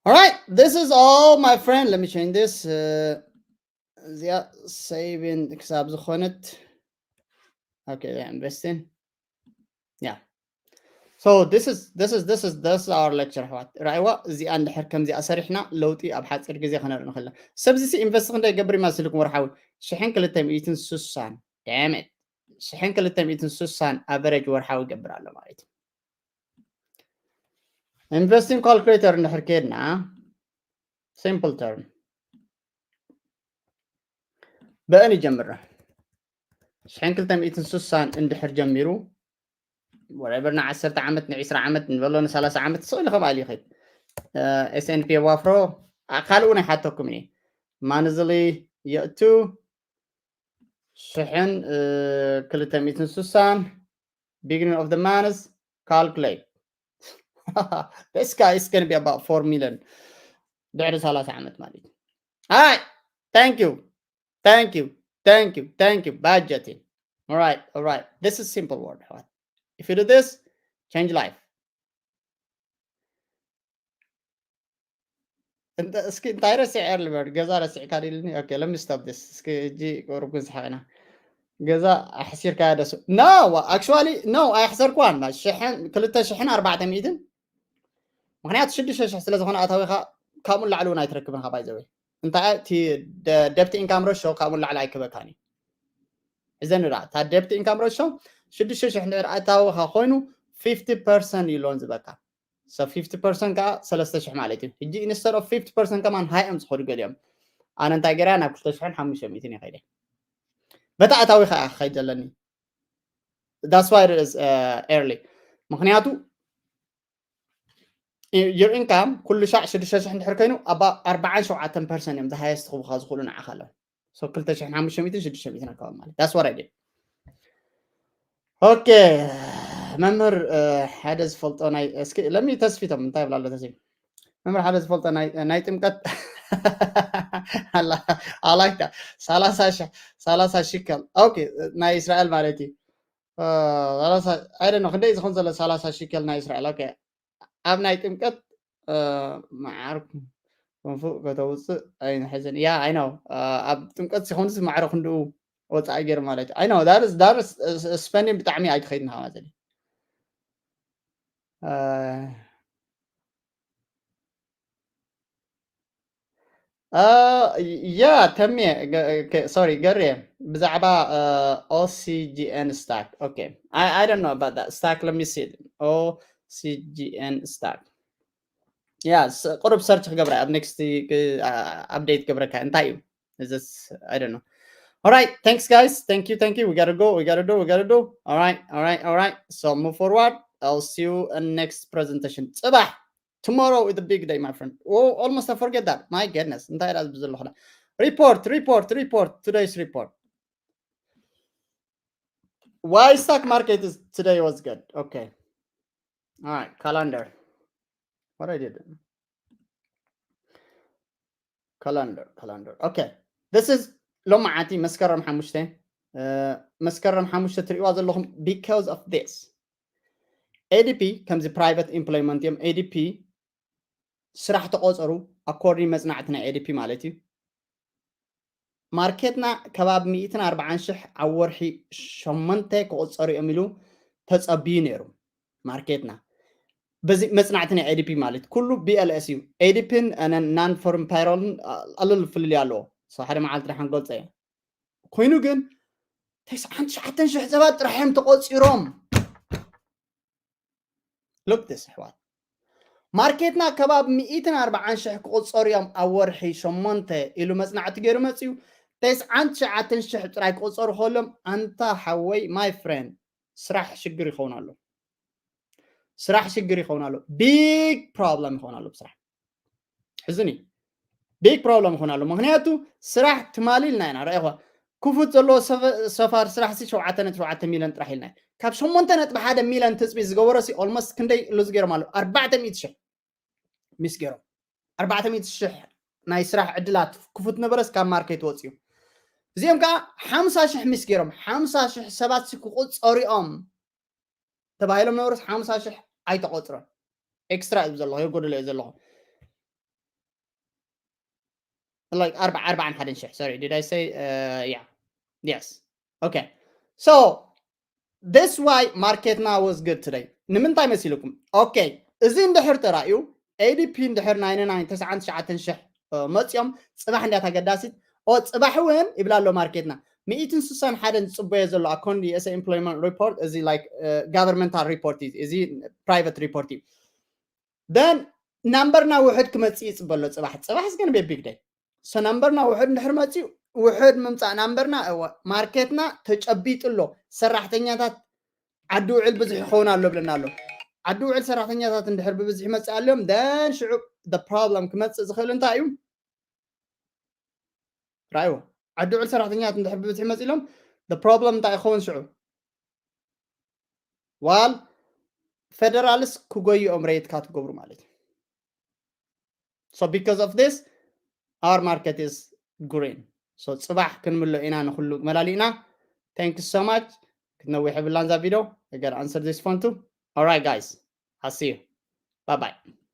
All right, this is all, my friend. Let me change this. Uh, yeah, saving ክሳብ ዝኾነት okay, yeah, investing. Yeah. So this is this is this is this is our lecture ኣሕዋት። ራእይዋ እዚኣ እንድሕር ከምዚኣ ሰሪሕና ለውጢ ኣብ ሓፂር ግዜ ክነርኢ ንኽእል ኢና። ሰብዚ ሲ ኢንቨስት ክንደይ ይገብር ይመስልኩም ወርሓዊ? ሽሕን ክልተ ሚእትን ስሳን። Damn it. ሽሕን ክልተ ሚእትን ስሳን ኣቨሬጅ ወርሓዊ ይገብር ኣሎ ማለት እዩ። ኢንቨስቲንግ ካልኩሌተር እንድሕር ከድና simple term ብአን ይጀምር። ሽሕን ክልተ ሚእትን ስሳን እንድሕር ጀሚሩ whatever ንዓሰርተ ዓመት ንዒስራ ዓመት ንበሎ ንሰላሳ ዓመት ስቕ ኢሉ ከም ኣሉ ይኸይድ። S and P የዋፍሮ ካልእ እውን ኣይሓተኩም እየ። ማንዝሊ የእቱ ሽሕን ክልተ ሚእትን ስሳን beginning of the month calculate. This guy is going to be about four million ድሕሪ ሰላሳ ዓመት ማለት እዩ። All right, thank you, thank you, thank you, thank you. Budgeting. All right, all right. This is simple word. If you do this, change life. እስኪ እንታይ ረሲዐ ልበል? ገዛ ረሲዕካ ዲልኒ? Okay, let me stop this. እስኪ እጂ ቁሩብ ክንስሓቅ ኢና። ገዛ ኣሕሲርካ ደስ no, actually no, ኣየሕሰርኳን። ሽሕን ክልተ ሽሕን ኣርባዕተ ሚእትን ምክንያቱ ሽዱሽተ ሽሕ ስለ ዝኾነ ኣታዊኻ ካብኡ ላዕሊ እውን ኣይትረክብን። ካብ ባይዘወይ እንታይ እቲ debt income ratio ካብኡ ላዕሊ ኣይክበካን እዩ። እዘን ዳ እታ debt income ratio ሽዱሽተ ሽሕ እንድሕር ኣታዊኻ ኮይኑ fifty percent እዩ loan ዝበካ። So fifty percent ከዓ ሰለስተ ሽሕ ማለት እዩ። ሕጂ instead of fifty percent ከማን ሃይ እዮም ዝኸዱ ገሊኦም። ኣነ እንታይ ገይረ ናብ ክልተ ሽሕን ሓሙሽተ ሚእትን እየ ከይደ። በታ ኣታዊ ከዓ ክኸይድ ዘለኒ። That's why it is uh, early. ምክንያቱ your income ኩሉ ሻዕ ሽዱሽተ ሽሕ እንድሕር ኮይኑ ኣባ ኣርባዓን ሸውዓተን ፐርሰንት እዮም ዝሃየስት ክቡካ ዝኽእሉ ንዓኻ ኣለዉ። So ክልተ ሽሕን ሓሙሽተ ሚእትን ሽዱሽተ ሚእትን ኣካባቢ ማለት that's what I did። ኦኬ፣ መምህር ሓደ ዝፈልጦ ናይ እስኪ ለሚ ተስፊቶም እንታይ ይብላ ኣሎ ተስፊ? መምህር ሓደ ዝፈልጦ ናይ ጥምቀት ኣላይታ ሰላሳ ሽከል ናይ እስራኤል ማለት እዩ። ኣይደ ነው ክንደይ ዝኸውን ዘሎ ሰላሳ ሽከል ናይ እስራኤል። ኦኬ፣ ኣብ ናይ ጥምቀት መዓርኩም ክንፉእ ከተውፅእ ኣይንሕዝን። ያ ኣይ ነው ኣብ ጥምቀት ሲኾንስ ማዕረ ክንድኡ ወፃኢ ገይሩ ማለት እዩ። ኣይ ነው ዳርስ ዳርስ ስፐንዲን ብጣዕሚ ኣይትኸይድን ሃዋ ዘለ ያ ተሜ፣ ሶሪ፣ ገሬ፣ ብዛዕባ ኦሲጂኤን ስታክ። ኦኬ፣ I don't know about that stock. Let me see. ኦሲጂኤን ስታክ። ያ ቅሩብ ሰርች ክገብራ ኣብ ኔክስት ኣፕዴት ገብረካ እንታይ እዩ? I don't know. All right, thanks guys. Thank you, thank you. We gotta go. We gotta do. We gotta do. All right, all right, all right. So move forward. I'll see you in next presentation. ጽባሕ tomorrow is a big day, my friend. Oh, almost I forget that. My goodness. እንታይ ዳ ዝብል ዘለኹ report, report, report. Today's report. Why stock market is today was good? Okay. All right, calendar. What I did? Calendar, calendar. Okay. This is ሎማዓንቲ መስከረም ሓሙሽተ መስከረም ሓሙሽተ ትሪእዋ ዘለኹም because of this. ኤዲፒ ከምዚ ፕራይቨት ኢምፕሎይመንት እዮም። ኤዲፒ ስራሕ ተቆፀሩ ኣኮርዲን መፅናዕቲ ናይ ኤዲፒ ማለት እዩ። ማርኬትና ከባቢ ሚእትን ኣርባዓን ሽሕ ኣብ ወርሒ ሸሞንተ ክቆፀሩ እዮም ኢሉ ተፀቢዩ ነይሩ። ማርኬትና በዚ መፅናዕቲ ናይ ኤዲፒ ማለት ኩሉ ቢኤልኤስ እዩ። ኤዲፒን ናን ፎርም ፓይሮልን ኣለሉ ፍልልይ ኣለዎ። ሓደ መዓልቲ ደሓን ገልፀ እየ። ኮይኑ ግን ተስዓን ትሽዓተን ሽሕ ሰባት ጥራሕ እዮም ተቆፂሮም። ሉክ ስ ኣሕዋት፣ ማርኬትና ከባቢ ሚእትን ኣርባዓን ሽሕ ክቁፀሩ እዮም ኣብ ወርሒ ሸሞንተ ኢሉ መፅናዕቲ ገይሩ መፅዩ። ተስዓን ትሽዓተን ሽሕ ጥራይ ክቁፀሩ ከሎም ኣንታ ሓወይ፣ ማይ ፍሬንድ፣ ስራሕ ሽግር ይኸውን ኣሎ። ስራሕ ሽግር ይኸውን ኣሎ። ቢግ ፕሮብለም ይኸውን ኣሎ ብስራሕ። ሕዝኒ ቢግ ፕሮብለም ይኾን ኣሎ። ምክንያቱ ስራሕ ትማሊ ኢልና ኢና ራእኹ ክፉት ዘለዎ ሰፋር ስራሕ ሲ ሸውዓተ ነጥቢ ሸውዓተ ሚልዮን ጥራሕ ኢልና ኢና። ካብ ሸሞንተ ነጥቢ ሓደ ሚልዮን ትፅቢት ዝገበሮ ሲ ኦልሞስት ክንደይ ሉዝ ገይሮም ኣለዉ? ኣርባዕተ ሚእቲ ሽሕ ሚስ ገይሮም። ኣርባዕተ ሚእቲ ሽሕ ናይ ስራሕ ዕድላት ክፉት ነበረስ ካብ ማርኬት ወፅዩ። እዚኦም ከዓ ሓምሳ ሽሕ ሚስ ገይሮም። ሓምሳ ሽሕ ሰባት ሲ ክቁፀሩ እዮም ተባሂሎም ነበረስ ሓምሳ ሽሕ ኣይተቆፅሮን። ኤክስትራ እዩ ዘለኹ፣ የጎደሎ እዩ ዘለኹ። ኣርባዓን ሓደን ሽሕ፣ sorry, did I say? Yeah. Yes. Okay. So this why ማርኬትና was good today. ንምንታይ መሲልኩም? ኦኬ፣ እዚ እንድሕር ተራእዩ ኤዲፒ እንድሕር ናይ ናይ ተስዓን ትሽዓተን ሽሕ መፅኦም ፅባሕ እንዲያ ተገዳሲት ኦ ፅባሕ እውን ይብላ ኣሎ ማርኬትና። ሚእትን ስሳን ሓደን ዝፅበዮ ዘሎ ኣኮን ዩኤስኤ ኢምፕሎይመንት ሪፖርት እዚ ላይክ ጋቨርንመንታል ሪፖርት እዩ፣ እዚ ፕራይቨት ሪፖርት እዩ። ደን ናምበርና ውሕድ ክመፅእ ይፅበ ኣሎ ፅባሕ። ፅባሕ is gonna be a big day. So ናምበርና ውሕድ እንድሕር መፅኡ ውሕድ ምምፃእ ናምበርና እወ ማርኬትና ተጨቢጡ ኣሎ። ሰራሕተኛታት ዓዲ ውዕል ብዙሕ ይኸውን ኣሎ ብለና ኣሎ። ዓዲ ውዕል ሰራሕተኛታት እንድሕር ብብዝሒ መፅእ ኣልዮም ደን ሽዑ ፕሮብለም ክመፅእ ዝኽእል እንታይ እዩ? ራእይዎ ዓዲ ውዕል ሰራሕተኛታት እንድሕር ብብዝሒ መፂ ኢሎም ፕሮብለም እንታይ ይኸውን ሽዑ? ዋል ፌደራልስ ክጎይኦም ረየትካ ትገብሩ ማለት እዩ። So because of this our market is green. So ፅባሕ ክንምሎ ኢና ንኩሉ መላሊእና። Thank you so much. ክትነዊሕ የብላን ዛ ቪድዮ። I gotta answer this phone too. All right guys, I'll see you. Bye bye.